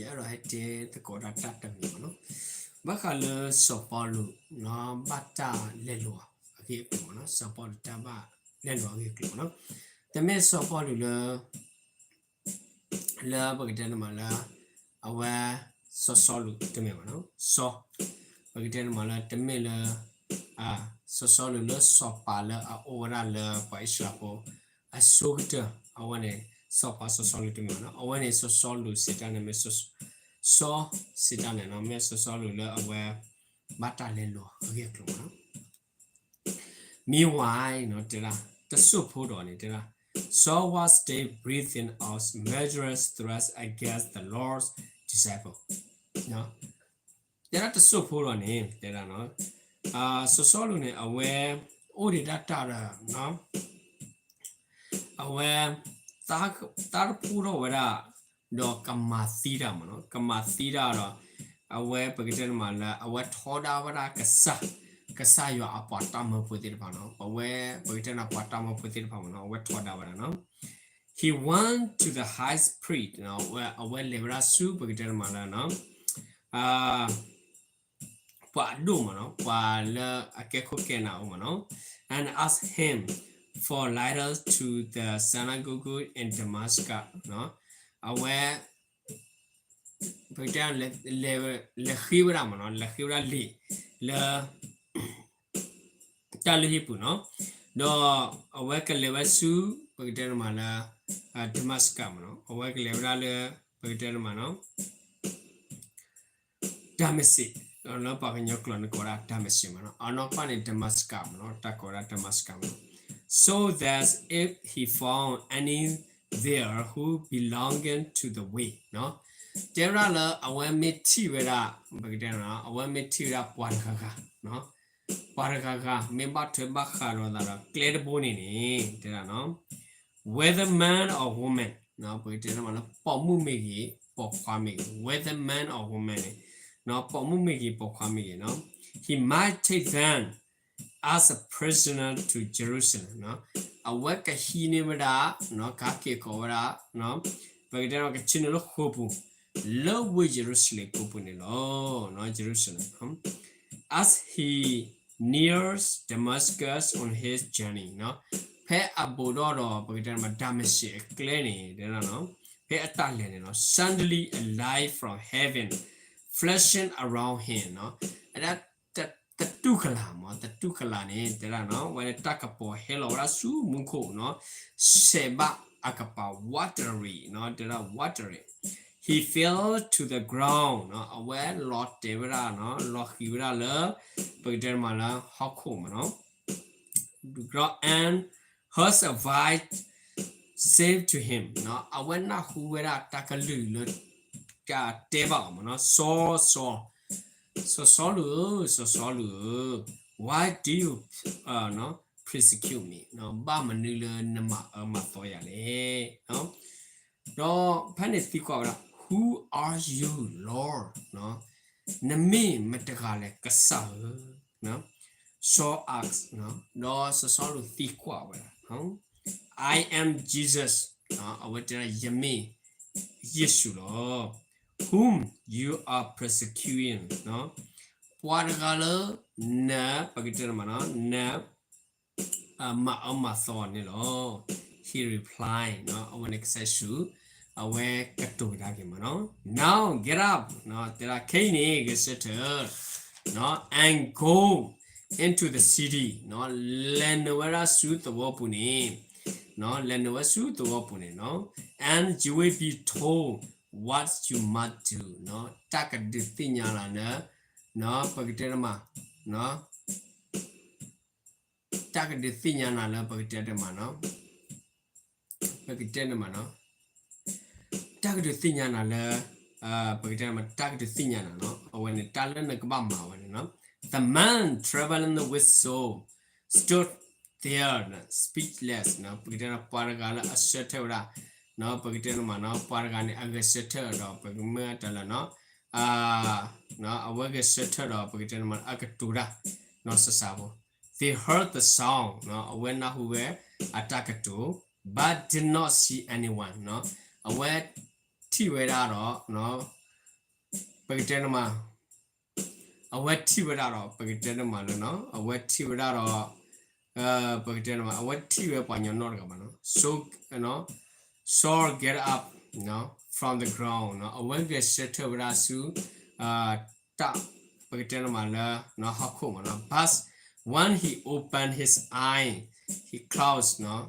ယအဲၣ်ဒိးဟဲတဲသကိးတၢ်တမံၤမ့ၢ်နီၤ, ဘၣ်ဃးလၢစီၤပီလူး ဘၣ်တၢ်လဲၤလိာ်အဂ့ၢ်အကျိၤမ့ၢ်နီၤ, စီၤပီလူးတၢ်ဘၣ်လဲၤလိာ်အဂ့ၢ်အကျိၤမ့ၢ်နီၤ, တမ့ၢ်စီၤပီလူးလၢ လၢပကတဲန့ၣ်မးလၢ အဝဲ စီၤစီလူးတမ့ၢ်ဘၣ်နီၤ, စီၤ ပကတဲန့ၣ်မးလၢ တမ့ၢ်လၢ စီၤစီလူးလၢစီၤပၤလၢအအိၣ်ဝဲဒၣ်လၢပှၤအံၣ်စရ့လးဖိ အဆိကတၢၢ် အဝဲန့ၣ် စီၤပၤစီၤစီလူးတမ့ၢ်ဘၣ်နီၤ, အဝဲန့ၣ် စီၤစီလူးစံးတၢ်န့ၣ် မ့ၢ် စီၤစံးတၢ်န့ၣ်နီၤ, မ့ၢ်စီၤစီလူးလၢအဝဲ ဘၣ်တၢ်လဲၤလိာ်အဂ့ၢ်အကျိၤမ့ၢ်နီၤ Meanwhile နီၤ တဲဒၣ် တစိၢ်ဖိဒီးန့ၣ် တဲဒၣ် Saul was still breathing out murderous threats against the Lord's disciple တဲဒၣ်တစိၢ်ဖိဒီးန့ၣ် တဲဒၣ် စီၤစီလူးန့ၣ် အဝဲ အိၣ်ဒံးတၢ်တၢ်ဒီး အဝဲ သးတဖှူထီၣ်ဝဲဒၣ် ဒီးကမၤသံတၢ်မ့ၢ်နီၤ, ကမၤသံတၢ်ဒီး အဝဲပကတဲန့ၣ်မးလၢ အဝဲထီဒါဝဲဒၣ်ကစၢ်, ကစၢ်ယွၤအပှၤတၢ်မၢဖိသ့ၣ်တဖၣ်နီၤ, ပဝဲ ပကတဲန့ၣ်ပှၤတၢ်မၢဖိသ့ၣ်တဖၣ်မ့ၢ်နီၤ အဝဲထီဒါဝဲဒၣ်နီၤ, He went to the high priest အဝဲလဲၤဝဲဒၣ်ဆူပကတဲန့ၣ်မးလၢ ပှၤအဒိၣ်မ့ၢ်နီၤ, ပှၤလၢအကဲခိၣ်ကဲနၢ်အီၤမ့ၢ်နီၤ, and asked him for letters to the synagogue in Damascus အဝဲ ပကတဲ လဲၤဃ့ဝဲဒၣ်မ့ၢ်နီၤ, လဲၤဃ့ဝဲဒၣ်လံာ်လၢ တၢ်လုၢ်ဟံၣ်ပူၤနီၤ, ဒီးအဝဲကလဲၤဝဲဆူ ပကတဲန့ၣ်မးလၢ Damascus မ့ၢ်နီၤ, အဝဲကလဲၤဝဲဒၣ်လၢ ပကတဲန့ၣ်မးနီၤ Damascus လၢပှၤကညီကျိာ်န့ၣ်ကိးဒၣ် Damascus မ့ၢ်နီၤ, အနီၢ်ကီၢ်န့ၣ် Damascus မ့ၢ်နီၤ, တၢ်ကိးဒၣ် Damascus မ့ၢ်နီၤ, so that if he found any there who belonged to the way တဲဝဲဒၣ်လၢအဝဲမ့ၢ်ထံၣ်ဝဲဒၣ် ပကတဲန့ၣ် အဝဲမ့ၢ်ထံၣ်ဝဲဒၣ်ပှၤတဂၤဂၤ ပှၤတဂၤဂၤ မ့ၢ်ဘၣ်ထွဲဘၣ်ဃးဒီးသးဒီးကျဲတဘိန့ၣ်န့ၣ် တဲဒၣ်နီၤ whether man or woman ပကတဲန့ၣ်မးလၢ ပိာ်မုၣ်မ့ၢ်ဂ့ၤ ပိာ်ခွါမ့ၢ်ဂ့ၤ whether man or woman န့ၣ် ပိာ်မုၣ်မ့ၢ်ဂ့ၤ ပိာ်ခွါမ့ၢ်ဂ့ၤနီၤ he might take them as a prisoner to Jerusalem အဝဲကဟံးန့ၢ်ဝဲဒၣ် ကဟးက့ၤကိးဝဲဒၣ် ပကတဲန့ၣ် ကဆ့ၣ်နီၤလၢဃိာ်ပူၤ လၢဝ့ၢ်ယရူၤၡလ့ၣ်ကိးပူၤန့ၣ်လီၤ Jerusalem as he nears Damascus on his journey ဖဲအဘူးဒီးဒီး ပကတဲန့ၣ်မး ဒၤမးစ့းအကျဲန့ၣ် တဲဒၣ်နီၤ ဖဲအတၢ်လဲၤန့ၣ်လီၤ suddenly a light from heaven flashing around him အဒၣ်တတူၢ်ကလာ်မး တတူၢ်ကလာ်န့ၣ် တဲဒၣ်နီၤ ဝဲတၢ်ကပီၤဟဲလီၤဝဲဒၣ်ဆူမူခိၣ်နီၤ ဆဲးဘၣ်အကပၤ watery နီၤ တဲဒၣ် watery he fell to the ground နီၤ အဝဲလီၤတဲာ်ဝဲဒၣ်နီၤ လီၤဃံၤဝဲဒၣ်လၢ ပကတဲမးလၢဟီၣ်ခိၣ်မးနီၤ ground and heard a voice say to him နီၤ အဝဲနၢ်ဟူဝဲဒၣ်တၢ်ကလုၢ်လၢ တၢ်တဲဘၣ်အီၤမးနီၤ စီၤ စီၤ စီၤစီလူးဧၢ စီၤစီလူးဧၢ why do you persecute me ဘၣ်မနုၤလၢနမၤအၢမၤသီယၤလဲၣ် ဒီးဖဲန့ၣ်သံကွၢ်ဝဲဒၣ် Who are you, Lord နမ့ၢ်မတဂၤလဲၣ် ကစၢ်ဧၢ Saul asked ဒီးစီၤစီလူးသံကွၢ်ဝဲဒၣ် I am Jesus အဝဲတဲဒၣ် ယမ့ၢ်ယ့ၣ်ၡူးလီၤ whom you are persecuting ပှၤတဂၤလၢ န ပကတဲမးနီၤ န မၤအၢမၤသီန့ၣ်လီၤ he replied အဝဲန့ၣ်ကစၢ်ယ့ၣ်ၡူး အဝဲကတိၤတၢ်က့ၤမးနီၤ now get up တဲဒၣ်ခဲအံၤန့ၣ် ဂဲၤဆၢထၢၣ် and go into the city လဲၤနုာ်ဝဲဒၣ်ဆူသဝီပူၤန့ၣ် လဲၤနုာ်ဝဲဆူသဝီပူၤန့ၣ်နီၤ and you will be told what you must do တၢ်ကဒုးသ့ၣ်ညါလၢ်လၢ ပကတဲတမး တၢ်ကဒုးသ့ၣ်ညါနၤလၢပကတဲတမးနီၤ ပကတဲတမးနီၤ တၢ်ကဒုးသ့ၣ်ညါနၤလၢ ပကတဲတမး တၢ်ကဒုးသ့ၣ်ညါနၤနီၤ အဝဲန့ၣ် တၢ်လၢနကဘၣ်မၤဝဲန့ၣ်နီၤ The man traveling with Saul stood there speechless ပကတဲပှၤတဂၤလၢအဆၢထၢၣ်ဝဲဒၣ် ပကတဲတမးနီၤ ပှၤတဂၤန့ၣ် အဂဲၤဆၢထၢၣ်ဒီး ပကမၢတၢ်လၢနီၤ အဝဲဂဲၤဆၢထၢၣ်ဒီး ပကတဲတမး အကတိၤတၢ် နီၤစၢ်စၢ်ဖိ They heard the sound အဝဲနၢ်ဟူဝဲအတၢ်ကတိၤ but did not see anyone အဝဲထံၣ်ဝဲဒၣ်ဒီး ပကတဲန့ၣ်မး အဝဲထံၣ်ဝဲဒၣ်ဒီး ပကတဲန့ၣ်မးလၢနီၤ အဝဲထံၣ်ဝဲဒၣ်ဒီး ပကတဲန့ၣ်မး အဝဲထံၣ်ဝဲပှၤကညီနီတဂၤဘၣ်နီၤ so Saul get up from the ground နီၤ အဝဲဂဲၤဆၢထၢၣ်ဝဲဒၣ်ဆူ တၢ် ပကတဲန့ၣ်မးလၢ ဟီၣ်ခိၣ်မးနီၤ but when he opened his eye he closed နီၤ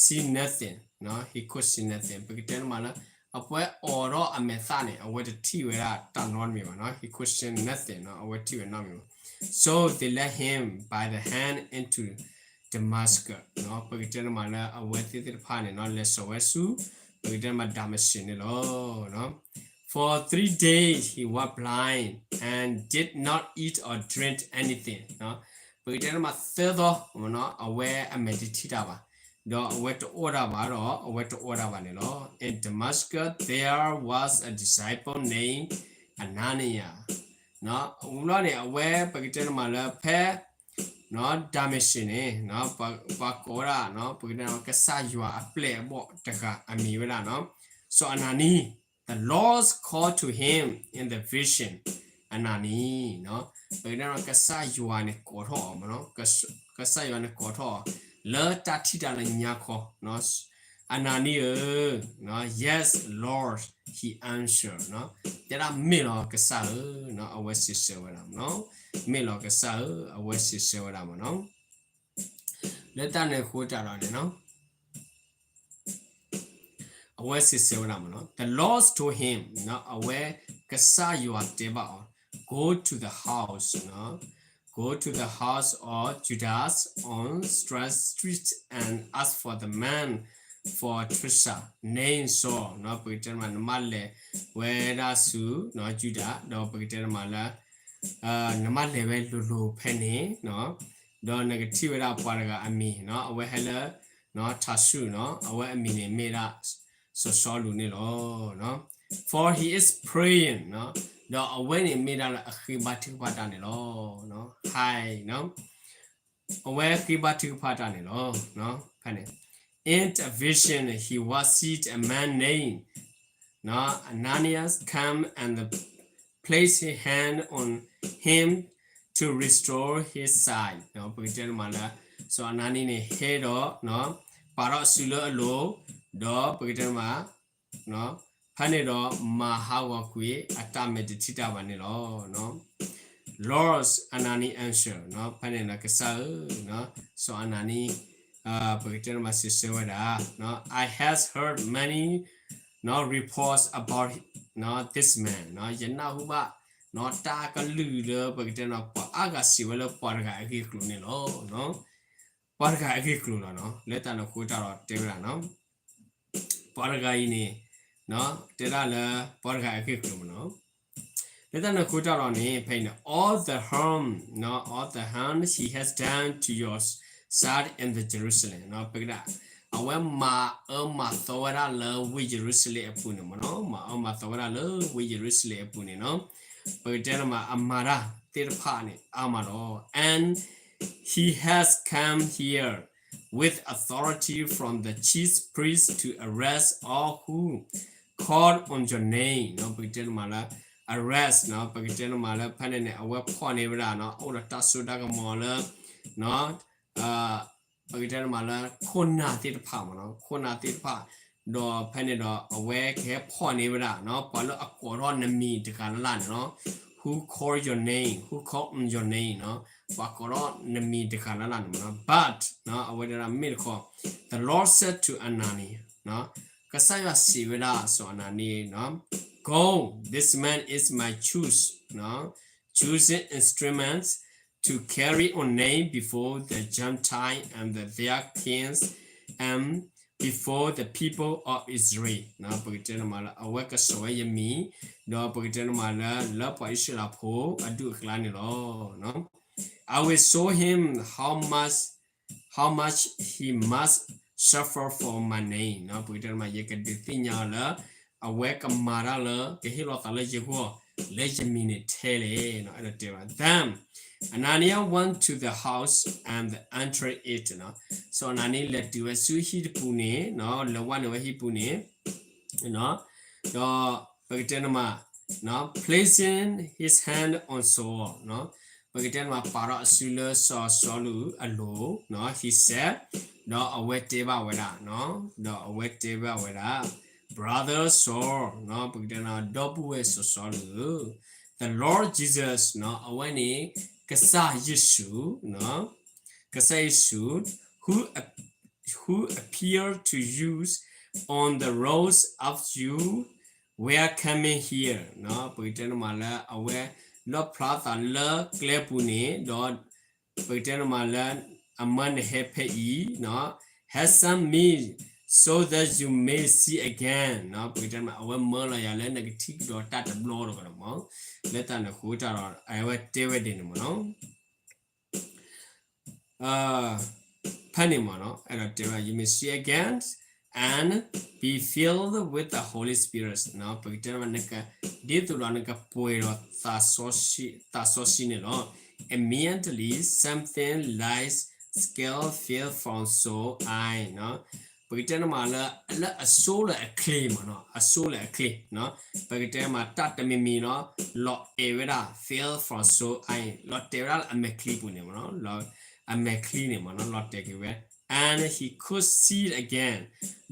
see nothing နီၤ he could see nothing ပကတဲန့ၣ်မးလၢ အဝဲအိးထီၣ်အမဲာ်သၣ်န့ၣ် အဝဲတထံၣ်ဝဲဒၣ်တၢ်နီတမံၤဘၣ်နီၤ he could see nothing နီၤ အဝဲထံၣ်ဝဲနီတမံၤဘၣ် so they led him by the hand into Damascus နီၤ ပကတဲန့ၣ်မးလၢ အဝဲသ့ၣ်သ့ၣ်တဖၣ်န့ၣ်နီၤ လဲၤစိာ်ဝဲဆူ ပကတဲန့ၣ်မး ဒၤမးစကးန့ၣ်လီၤ For three days he was blind and did not eat or drink anything နီၤ ပကတဲန့ၣ်မးသၢသီ အဝဲအမဲာ်တထံၣ်တၢ်ဘၣ် ဒီးအဝဲတအီၣ်တၢ်ဘၣ်ဒီး အဝဲတအီတၢ်ဘၣ်န့ၣ်လီၤ In Damascus there was a disciple named Ananias နီၤ အဝဲန့ၣ် အဝဲပကတဲန့ၣ်မးလၢဖဲ ဒၤမးစကးန့ၣ် ပှၤကိးဝဲဒၣ် ပကတဲ ကစၢ်ယွၤအပျဲၢ်အဘီၣ်တဂၤအမံၤဝဲဒၣ်နီၤ စီၤအနၤနံ The Lord called to him in the vision အနၤနံ ပကတဲ ကစၢ်ယွၤန့ၣ်ကိးထီၣ်အီၤ ကစၢ်ယွၤန့ၣ်ကိးထီၣ်အီၤ လၢတၢ်ထံၣ်တၢ်လၢညါခီ အနၤနံဧၢ Yes, Lord, he answered တဲဒၣ်မ့ၢ်လီၤကစၢ်ဧၢ အဝဲစံးဆၢဝဲဒၣ်မ့ၢ်နီၤ မ့ၢ်လီၤကစၢ်ဧၢ အဝဲစံးဆၢဝဲဒၣ်မ့ၢ်နီၤ လၢတၢ်န့ၣ်အဃိတၢ်ဒီးန့ၣ်နီၤ အဝဲစံးဆၢဝဲဒၣ်မ့ၢ်နီၤ The Lord told him အဝဲကစၢ်ယွၤတဲဘၣ်အီၤ Go to the house, go to the house of Judas on Straight Street and ask for the man for treasure named Saul ပကတဲမး နမ့ၢ်လဲၤဝဲဒၣ်ဆူ ယူဒၤ ဒီးပကတဲမးလၢ နမ့ၢ်လဲၤဝဲလိၤလိၤဖဲန့ၣ် ဒီးနကထံၣ်ဝဲဒၣ်ပှၤတဂၤအမံၤ အဝဲဟဲလၢ ထၤစူၣ်နီၤ အဝဲအမံၤန့ၣ်မ့ၢ်ဒၣ် စီၤစီလူးန့ၣ်လီၤ. For he is praying ဒီးအဝဲန့ၣ်မ့ၢ်ဒၣ်လၢအဃ့ဘါထုကဖၣ်တၢ်န့ၣ်လီၤ. အဝဲဃ့ဘါထုကဖၣ်တၢ်န့ၣ်လီၤ. In a vision he was sees a man named Ananias come and place his hand on him to restore his sight ပကတဲမးလၢ စီၤအနၤနံန့ၣ်ဟဲဒီး ပာ်ထီၣ်အစုလၢအလိၤ ဒီးပကတဲမး ဖဲန့ၣ်ဒီးမၤဟးဂီၤကွံာ်အတၢ်မဲာ်တထံၣ်တၢ်ဘၣ်န့ၣ်လီၤ. Lord Anani answer ဖဲန့ၣ်ဒီး ကစၢ်ဧၢ, စီၤအနၤနံ ပကတဲမးစံးဆၢဝဲဒၣ် I have heard many reports about this man ယနၢ်ဟူဘၣ် တၢ်ကလုၢ်လၢပကတဲနီၤ ပှၤအါဂၤစံးဝဲလၢပှၤတဂၤအဂ့ၢ်အကျိၤန့ၣ်လီၤ. ပှၤတဂၤအဂ့ၢ်အကျိၤလီၤ. လၢတၢ်န့ၣ်အဃိတၢ်ဒီးတဲဝဲဒၣ် ပှၤတဂၤအံၤန့ၣ် တဲဒၣ်လၢပှၤတဂၤအဂ့ၢ်အကျိၤမးနီၤ. လၢတၢ်န့ၣ်အဃိတၢ်ဒီးန့ၣ် ဖဲအံၤန့ၣ် all the harm, all the harm he has done to your sight in the Jerusalem ပကဒၣ် အဝဲမၤအၢမၤသီဝဲဒၣ်လၢဝ့ၢ်ယရူၤၡလ့ၣ်အပူၤန့ၣ်မးနီၤ, မၤအၢမၤသီဝဲဒၣ်လၢဝ့ၢ်ယရူၤၡလ့ၣ်အပူၤန့ၣ်နီၤ, ပကတဲန့ၣ်မး အမၤတၢ်သ့ၣ်တဖၣ်န့ၣ် အါမးလီၤ. And he has come here with authority from the chief priest to arrest all who call on your name ပကတဲန့ၣ်မးလၢ arrest ပကတဲန့ၣ်မးလၢ ဖဲန့ၣ်န့ၣ် အဝဲဖီၣ်န့ၢ်ဝဲဒၣ် အိၣ်ဒီးတၢ်စိတၢ်ကမီၤလၢ ပကတဲန့ၣ်မးလၢ ခိၣ်နၢ်သ့ၣ်တဖၣ်မးနီၤ, ခိၣ်နၢ်သ့ၣ်တဖၣ်, ဒီးဖဲန့ၣ်ဒီး အဝဲကဟဲဖီၣ်န့ၢ်ဝဲဒၣ် ပှၤလၢအကိးထီၣ်နမံၤတဂၤလၢ်လၢ်န့ၣ်နီၤ, who call your name, who call on your name ပှၤကိးထီၣ်နမံၤတဂၤလၢ်လၢ်န့ၣ်မးနီၤ, but အဝဲဒၣ်မ့ၢ်တခီ the Lord said to Anani ကစၢ်ယွၤစံးဝဲဒၣ်စီၤအနၤနံ Go, this man is my choose, chosen instrument to carry your name before the Gentile and their kings and before the people of Israel ပကတဲန့ၣ်မးလၢ အဝဲကစိာ်ဝဲယမံၤ, ဒီးပကတဲန့ၣ်မးလၢ လၢပှၤအံၣ်စရ့လးဖိအဒူၣ်အကျါန့ၣ်လီၤ. I will show him how much, how much he must suffer for my name ပကတဲန့ၣ်မး ယကဒုးသ့ၣ်ညါအီၤလၢ အဝဲကမၤတၢ်လၢ ကဟ့ၣ်လီၤသးလၢယဂီၢ် လၢယမံၤန့ၣ်ထဲလဲၣ် အဲၣ်ဒိးတဲဘၣ် Then Ananias went to the house and entered it စီၤအနၤနံလဲၤတုၤဝဲဆူဟံၣ်တပူၤန့ၣ် လဲၤဝဲန့ၢ်ဝဲဟံၣ်ပူၤန့ၣ် ဒီးပကတဲန့ၣ်မး placing his hand on Saul, ပကတဲန့ၣ်မး ပာ်ထီၣ်အစုလၢစီၤစီလူးအလိၤ, he said, ဒီးအဝဲတဲဘၣ်ဝဲဒၣ်, ဒီးအဝဲတဲဘၣ်ဝဲဒၣ်, Brother Saul, ပကတဲန့ၣ် ဒီပုၢ်ဝဲၢ်စီၤစီလူးဧၢ, the Lord Jesus, အဝဲန့ၣ် ကစၢ်ယ့ၣ်ၡူး, ကစၢ်ယ့ၣ်ၡူး who who appeared to you on the road as you were coming here, ပကတဲန့ၣ်မးလၢအဝဲလီၣ်ဖျါသးလၢကျဲပူၤန့ၣ်, ဒီးပကတဲန့ၣ်မးလၢအမၢနဟဲဖဲအံၤ, has sent me so that you may see again, ပကတဲန့ၣ်မး အဝဲမၢလီၤယၤလၢနကထံၣ်ကဒီးတၢ်တဘျီဒီးမး, လၢတၢ်န့ၣ်အဃိတၢ်ဒီး အဝဲတဲဝဲဒ်န့ၣ်မးနီၤ. ဖဲန့ၣ်မးနီၤ အဲၣ်ဒိးတဲဝဲ you may see again and be filled with the Holy Spirit, ပကတဲန့ၣ်မး နက ဒ်သိးဒီးနကပှဲၤဒီး သးစီဆှံန့ၣ်လီၤ. Immediately something like scales fell from Saul's eyes, ပကတဲန့ၣ်မးလၢ လၢအစိလၢအချ့မးနီၤ, အစိလၢအချ့, ပကတဲမးတၢ်တမံၤမံၤနီၤ လီၤတဲာ်ဝဲဒၣ် fell from Saul's eyes, လီၤတဲာ်ဝဲဒၣ်လၢအမဲာ်ချံပူၤန့ၣ်မးနီၤ, လၢအမဲာ်ချံန့ၣ်မးနီၤ လီၤတဲာ်က့ၤဝဲ, and he could see again,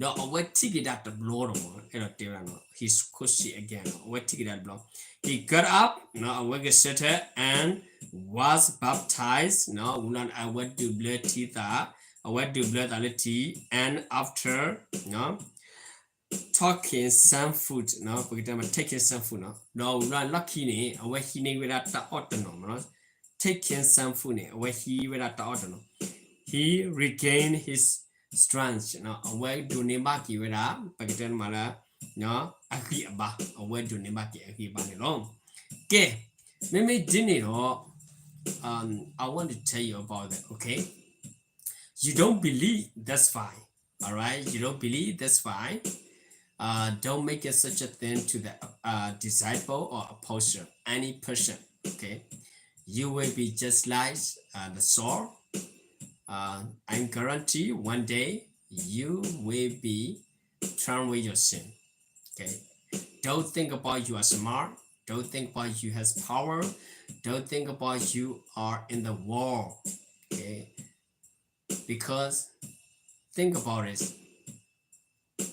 ဒီးအဝဲထံၣ်က့ၤဒၣ်တဘျီဒီးမး အဲၣ်ဒိးတဲဝဲဒၣ်နီၤ he could see again, အဝဲထံၣ်က့ၤဒၣ်တဘျီ, he got up, အဝဲကဆၢထၢၣ် and was baptized, ဝံၤလီၤန့ၣ် အဝဲဒုးဘျၢထံသး, အဝဲဒုးဘျၢသးလၢထံ, and after taking some food, ပကတဲမး taking some food နီၤ, ဒီးဝံၤလီၤလီၢ်ခံန့ၣ် အဝဲဟံးန့ၢ်ဝဲဒၣ်တၢ်အီၣ်တနီၤမးနီၤ, taking some food န့ၣ် အဝဲဟံးဝဲဒၣ်တၢ်အီၣ်တနီၤ, he regained his strength, အဝဲဒိးန့ၢ်ဘၣ်က့ၤဝဲဒၣ် ပကတဲန့ၣ်မးလၢ အဂံၢ်အဘါ, အဝဲဒိးန့ၢ်ဘၣ်က့ၤအဂံၢ်အဘါန့ၣ်လီၤ. ကဲ, မ့မ့ၢ်ဒ်န့ၣ်ဒီး I want to tell you about that, okay? You don't believe, that's fine. All right, you don't believe, that's fine. Uh, don't make it such a thing to the uh, disciple or apostle, any person. Okay, you will be just like uh, the Saul. Uh, I guarantee one day you will be turned with your sin. Okay, don't think about you are smart. Don't think about you has power. Don't think about you are in the world. Okay, because think about this.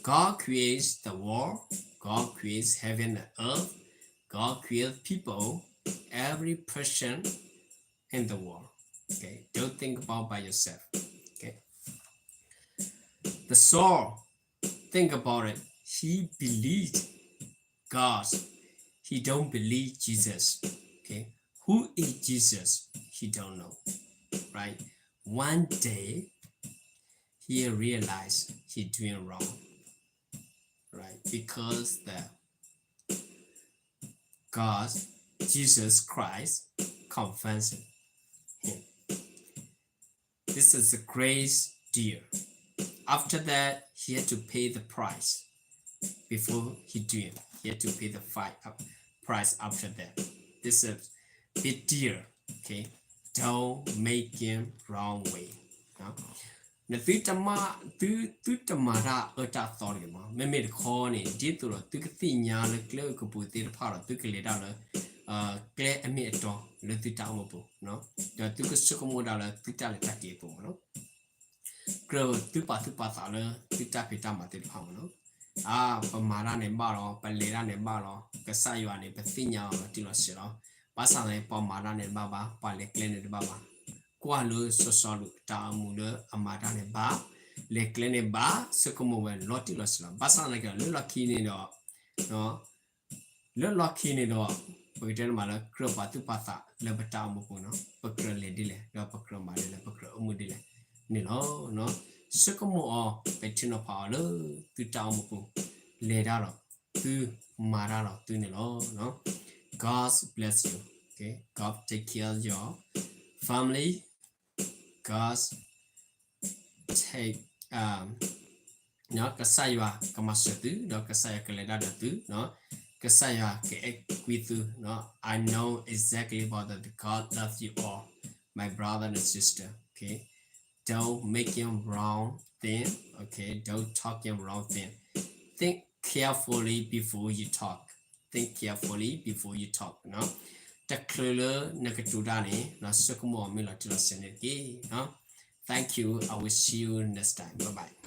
God creates the world, God creates heaven and earth, God creates people, every person in the world. Okay, don't think about by yourself. Okay. The soul, think about it. He believed God. He don't believe Jesus. Okay. Who is Jesus? He don't know. Right? One day, he realized he doing wrong. Right? Because the God, Jesus Christ, convinced him. This is a great deal. After that, he had to pay the price. Before he do it, he had to pay the fi- uh, price after that. This is a big deal. Okay, don't make him wrong way. နသုတမၤ သု သုတမၤတၢ်အၢတၢ်သီတဂ့ၤမး. မ့မ့ၢ်တခီန့ၣ် ဒ်သိးဒီးသုကသ့ၣ်ညါလၢကျဲအကပူၤသ့ၣ်တဖၣ်ဒီး သုကလဲၤတၢ်လၢ ကျဲအမ့ၢ်အတီလၢသုတၢ်အိၣ်မူပူၤ, ဒီးသုကဆိကမိၣ်ဒၣ်လၢသုတၢ်လဲၤတၢ်က့ၤအပူၤမးနီၤ. ကြၢးသုပာ်သူၣ်ပာ်သးလၢသုတၢ်ဖံးတၢ်မၤသ့ၣ်တဖၣ်မးနီၤ. အါ ပမၤတၢ်န့ၣ်ဘၣ်လီၤ, ပလဲၤတၢ်န့ၣ်ဘၣ်လီၤ, ကစၢ်ယွၤန့ၣ် ပသ့ၣ်ညါအီၤလီၤတံၢ်လီၤဆဲးလီၤ. ဘၣ်ဆၣ်န့ၣ် ပှၤမၤတၢ်န့ၣ်တဘၣ်ဘၣ်, ပှၤလဲၤကျဲန့ၣ်တဘၣ်ဘၣ်. ကွၢ်လၢစီၤစီလူးအတၢ်အိၣ်မူလၢအမၤတၢ်န့ၣ်ဘၣ်, လဲၤကျဲန့ၣ်ဘၣ်, ဆိကမိၣ်ဝဲလီၤတံၢ်လီၤဆဲးလီၤ. ဘၣ်ဆၣ်သနာ်က့ဒီး လၢလီၢ်ခံန့ၣ်ဒီး လၢလီၢ်ခံန့ၣ်ဒီး ပကတဲန့ၣ်မးလၢ ကြၢးပာ်သူၣ်ပာ်သးလၢပတၢ်အိၣ်မူပူၤနီၤ, ပကြၢးလဲၤဒ်လဲၣ်, ဒီးပကြၢးမၤဒ်လဲၣ်, ပကြၢးအိၣ်မူဒ်လဲၣ်န့ၣ်လီၤ. ဆိကမိၣ်အီၤ, ပထံနီၤဖးအီၤလၢသုတၢ်အိၣ်မူပူၤ, လဲၤတၢ်ဒီးသု, မၤတၢ်ဒီးသုန့ၣ်လီၤ. God bless you. Okay, God take care of your family. God take, um, ကစၢ်ယွၤကမၤစၢၤသု, ဒီးကစၢ်ယွၤကလဲၤတၢ်ဒီးသု, ကစၢ်ယွၤကအဲၣ်ကွံသု. I know exactly about that. God loves you all, my brother and sister. Okay, don't make him wrong thing. Okay, don't talk him wrong thing. Think carefully before you talk. think carefully before you talk တချုးလၢနကတိၤတၢ်န့ၣ် ဆိကမိၣ်အီၤမ့ၢ်လီၤတံၢ်လီၤဆဲးန့ၣ်တက့ၢ်. Thank you. I will see you next time. Bye bye.